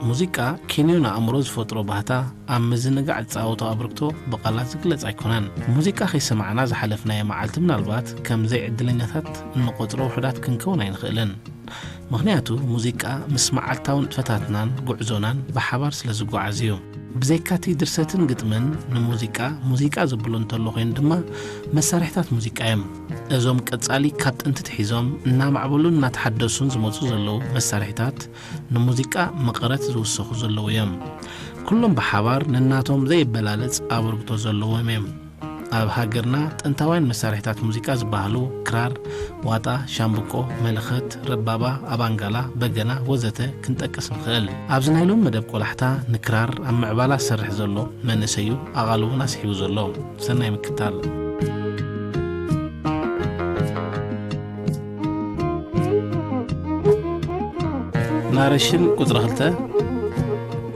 ሙዚቃ ኪንዮን ኣእምሮ ዝፈጥሮ ባህታ ኣብ ምዝንጋዕ ዝጻወቶ ኣበርክቶ ብቓላት ዝግለጽ ኣይኮነን። ሙዚቃ ከይሰማዕና ዝሓለፍናዮ መዓልቲ ምናልባት ከም ዘይዕድለኛታት እንቖጽሮ ውሑዳት ክንከውን ኣይንኽእልን። ምኽንያቱ ሙዚቃ ምስ መዓልታዊ ንጥፈታትናን ጉዕዞናን ብሓባር ስለ ዝጓዓዝ እዩ። ብዘይካ'ቲ ድርሰትን ግጥምን ንሙዚቃ ሙዚቃ ዘብሎ እንተሎ ኮይኑ ድማ መሳርሒታት ሙዚቃ እዮም። እዞም ቀጻሊ ካብ ጥንቲ ትሒዞም እናማዕበሉን እናተሓደሱን ዝመጹ ዘለዉ መሳርሒታት ንሙዚቃ መቐረት ዝውሰኹ ዘለዉ እዮም። ኩሎም ብሓባር ነናቶም ዘይበላለጽ ኣበርክቶ ዘለዎም እዮም። ኣብ ሃገርና ጥንታውያን መሳርሒታት ሙዚቃ ዝበሃሉ ክራር፣ ዋጣ፣ ሻምብቆ፣ መለኸት፣ ረባባ፣ ኣባንጋላ፣ በገና ወዘተ ክንጠቅስ ንኽእል። ኣብዚ ናይ ሎሚ መደብ ቆላሕታ ንክራር ኣብ ምዕባላ ዝሰርሕ ዘሎ መንእሰይ እዩ ኣቓልቦና ስሒቡ ዘሎ። ሰናይ ምክታል። ናረሽን ቁጽሪ ክልተ።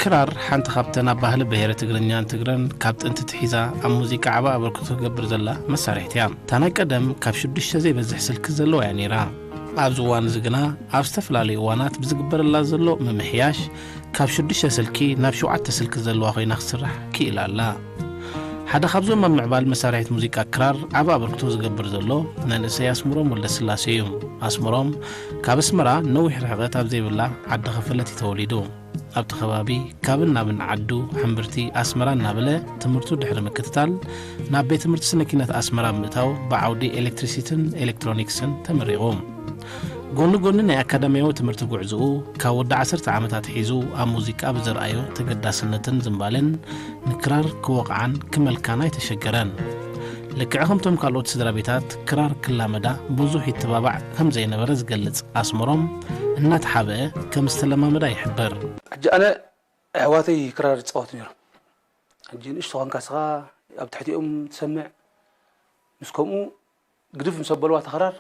ክራር ሓንቲ ካብተን ኣብ ባህሊ ብሄረ ትግርኛን ትግረን ካብ ጥንቲ ትሒዛ ኣብ ሙዚቃ ዓቢ ኣበርክቶ ትገብር ዘላ መሳርሒት እያ። እታ ናይ ቀደም ካብ ሽዱሽተ ዘይበዝሕ ስልኪ ዘለዋ እያ ነይራ። ኣብዚ እዋን እዚ ግና ኣብ ዝተፈላለዩ እዋናት ብዝግበረላ ዘሎ ምምሕያሽ ካብ ሽዱሽተ ስልኪ ናብ ሸውዓተ ስልኪ ዘለዋ ኮይና ክትስራሕ ክኢላ ኣላ። ሓደ ካብዞም ኣብ ምዕባል መሳርሒት ሙዚቃ ክራር ዓቢ ኣበርክቶ ዝገብር ዘሎ መንእሰይ ኣስምሮም ወልደስላሴ እዩ። ኣስምሮም ካብ ኣስመራ ነዊሕ ርሕቀት ኣብ ዘይብላ ዓዲ ከፈለት እዩ ተወሊዱ። ኣብቲ ከባቢ ካብን ናብን ዓዱ፣ ሕምብርቲ፣ ኣስመራ እናበለ ትምህርቱ ድሕሪ ምክትታል ናብ ቤት ትምህርቲ ስነ ኪነት ኣስመራ ብምእታው ብዓውዲ ኤሌክትሪሲቲን ኤሌክትሮኒክስን ተመሪቑ። ጎኒ ጎኒ ናይ ኣካዳሚያዊ ትምህርቲ ጉዕዝኡ ካብ ወዲ ዓሰርተ ዓመታት ሒዙ ኣብ ሙዚቃ ብዘርኣዮ ተገዳስነትን ዝንባለን ንክራር ክወቕዓን ክመልካን ኣይተሸገረን። ልክዕ ከምቶም ካልኦት ስድራ ቤታት ክራር ክላመዳ ብዙሕ ይተባባዕ ከም ዘይነበረ ዝገልጽ ኣስመሮም እናተሓብአ ከም ዝተለማመዳ ይሕብር። ሕጂ ኣነ ኣሕዋተይ ክራር ይጻወቱ ነይሮም። ሕጂ ንእሽቶ ኾንካ ስኻ ኣብ ትሕቲኦም ትሰምዕ። ምስ ከምኡ ግድፍ ምስ ኣበልዋ እታ ክራር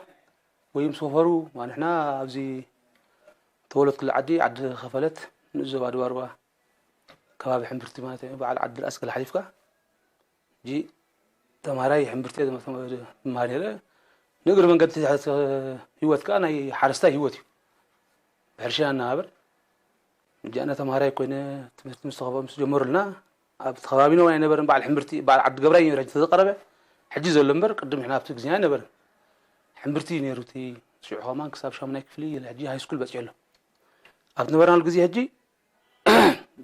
ወይ ምስ ወፈሩ፣ ማ ንሕና ኣብዚ ተወለድኩሉ ዓዲ ዓዲ ከፈለት ንእዞብ ኣድባርባ ከባቢ ሕምብርቲ ማለት እዩ። በዓል ዓዲ ርኣስ ገለ ሓሊፍካ ሕጂ ተማሃራይ ሕምብርቲ እየ ዝመ-፣ ዝመሃር ነይረ። ንእግሪ መንገዲ ህይወት ከኣ ናይ ሓረስታይ ህይወት እዩ። ብሕርሻ እናሃበር ሕጂ ኣነ ተማሃራይ ኮይነ ትምህርቲ ምስ ተኸፈ-፣ ምስ ጀመሩልና ኣብቲ ከባቢና እውን ኣይነበረን። በዓል ሕምብርቲ፣ በዓል ዓዲ ገብራይ ነይሩ ሕጂ ተዘቀረበ። ሕጂ ዘሎ እምበር ቅድም ንሕና ኣብቲ ግዜና ኣይነበረን። ሕምብርቲ እዩ ነይሩ እቲ ሽዑ ከማን ክሳብ ሻሙናይ ክፍሊ ሕጂ ሃይ ስኩል በጺሑ ኣሎ። ኣብ ዝነበርናሉ ግዜ ሕጂ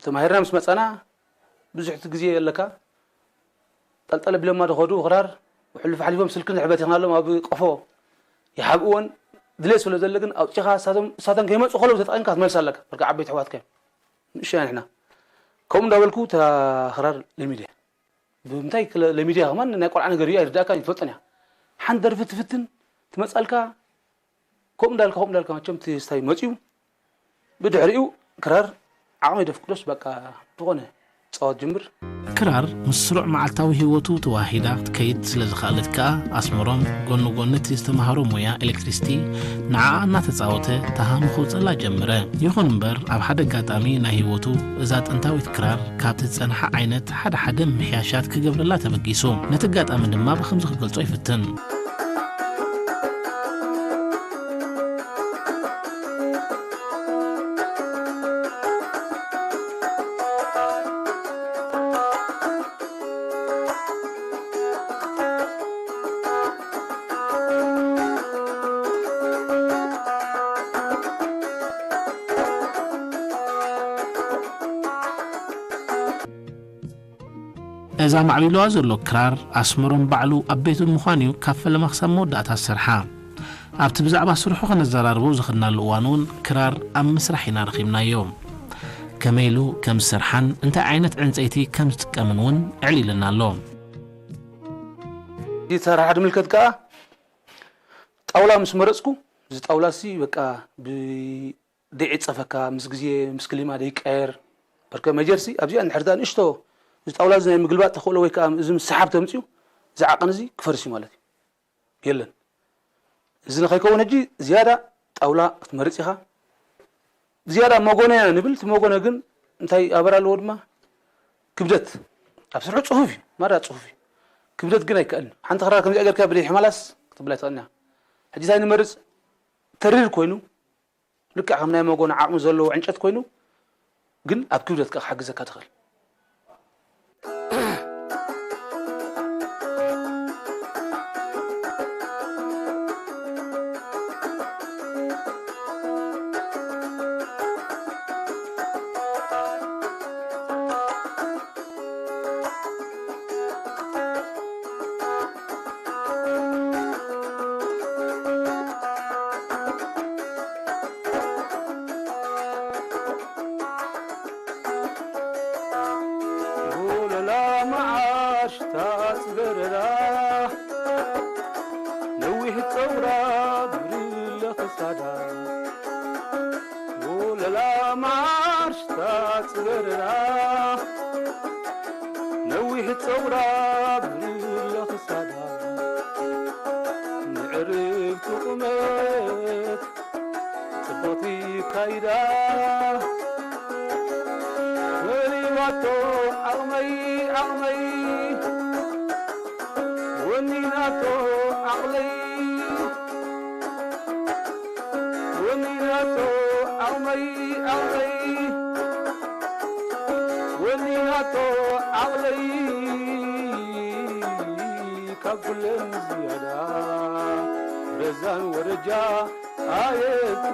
ተማሂርና ምስ መጻና ብዙሕ እቲ ግዜ ኣለካ ጠልጠል ኣቢሎማ ዝኸዱ ክራር ሕሉፍ ሓሊፎም ስልክን ሕበቲኽናሎም ኣብ ቀፎ ይሓብእወን ድሌት ስለ ዘሎ ግን ኣውጺኻ እሳቶም እሳቶም ከይመጹ ከለዉ ተጠቒምካ ክትመልስ ኣለካ። በርካ ዓበይቲ ኣሕዋትካ እዮም። ንእሽያ ንሕና ከምኡ እንዳበልኩ እታ ክራር ለሚደ። ብምንታይ ክለ-፣ ለሚደ ከማን ናይ ቆልዓ ነገር እዩ ኣይርዳእካን ይትፈልጦን እያ። ሓንቲ ደርፊ ትፍትን ትመጻልካ ከምኡ እንዳልካ ከምኡ እንዳልካ መቸም እቲ ስታይ መፅዩ ብድሕሪኡ ክራር ዓቕሚ ደፍቅዶስ በቃ ዝኾነ ፃወት ጅምር። ክራር ምስ ስሩዕ መዓልታዊ ህይወቱ ተዋሂዳ ክትከይድ ስለ ዝኸኣለት ከኣ ኣስመሮም ጎኒ ጎኒ እቲ ዝተምሃሮ ሞያ ኤሌክትሪሲቲ ንዓኣ እናተፃወተ ተሃም ከውፀላ ጀመረ። ይኹን እምበር ኣብ ሓደ ኣጋጣሚ ናይ ህይወቱ እዛ ጥንታዊት ክራር ካብቲ ዝጸንሓ ዓይነት ሓደ ሓደ ምምሕያሻት ክገብረላ ተበጊሱ። ነቲ ኣጋጣሚ ድማ ብኸምዚ ክገልጾ ይፍትን። እዛ ማዕቢልዋ ዘሎ ክራር ኣስመሮም ባዕሉ ኣብ ቤቱ ምዃን እዩ ካብ ፈለማ ክሳብ መወዳእታ ዝሰርሓ። ኣብቲ ብዛዕባ ስርሑ ከነዘራርቦ ዝኸድናሉ እዋን እውን ክራር ኣብ ምስራሕ ኢና ረኺብናዮ። ከመይ ኢሉ ከም ዝሰርሓን እንታይ ዓይነት ዕንጸይቲ ከም ዝጥቀምን እውን ኣዕሊልና ኣሎ። እቲ ኣሰራርሓ ዝምልከት ከኣ ጣውላ ምስ መረጽኩ፣ እዚ ጣውላ ሲ በቃ ብ-፣ ደይዕጸፈካ፣ ምስ ግዜ ምስ ክሊማ ደይቀየር። በርከ መጀርሲ ኣብዚኣ እንድሕር እታ ንእሽቶ እዚ ጣውላ እዚ ናይ ምግልባጥ ተኽእሎ ወይ ከኣ እዚ ምስሓብ ተምጽኡ፣ እዚ ዓቐን እዚ ክፈርስ እዩ ማለት እዩ። የለን። እዚ ንኸይከውን ሕጂ ዝያዳ ጣውላ ክትመርጽ ኢኻ። ዝያዳ መጎነ ንብል፣ እቲ መጎነ ግን እንታይ ኣበር ኣለዎ ድማ ክብደት ኣብ ስርሑ ጽፉፍ እዩ፣ ማራ ጽፉፍ እዩ። ክብደት ግን ኣይከኣልን። ሓንቲ ክራር ከምዚኣ ጌርካ ብደይ ሕማላስ ክትብል ኣይትኽእልን ኢኻ። ሕጂ እንታይ ንመርጽ? ተሪር ኮይኑ፣ ልክዕ ከም ናይ መጎነ ዓቕሚ ዘለዎ ዕንጨት ኮይኑ፣ ግን ኣብ ክብደትካ ክሓግዘካ ትኽእል። ጎለላ መዓሽ ታጽገረራ ነዊሕ ጸጉራ ብርለ ክሳዳ። ጎለላ መዓሽ ታጽገረራ ነዊሕ ጸጉራ ብርለ ክሳዳ። ምዕርግቲ ቁመት ጽብቕቲ ካይዳ ወሪባቶ ዓቕመይ ዓቕመይ ወኒናቶ ዓቕለይ ወኒናቶ ዓቕመይ ዓቕመይ ወኒናቶ ዓቕለይ ካብ ኩለን ዝያዳ ረዛን ወረጃ ኣየት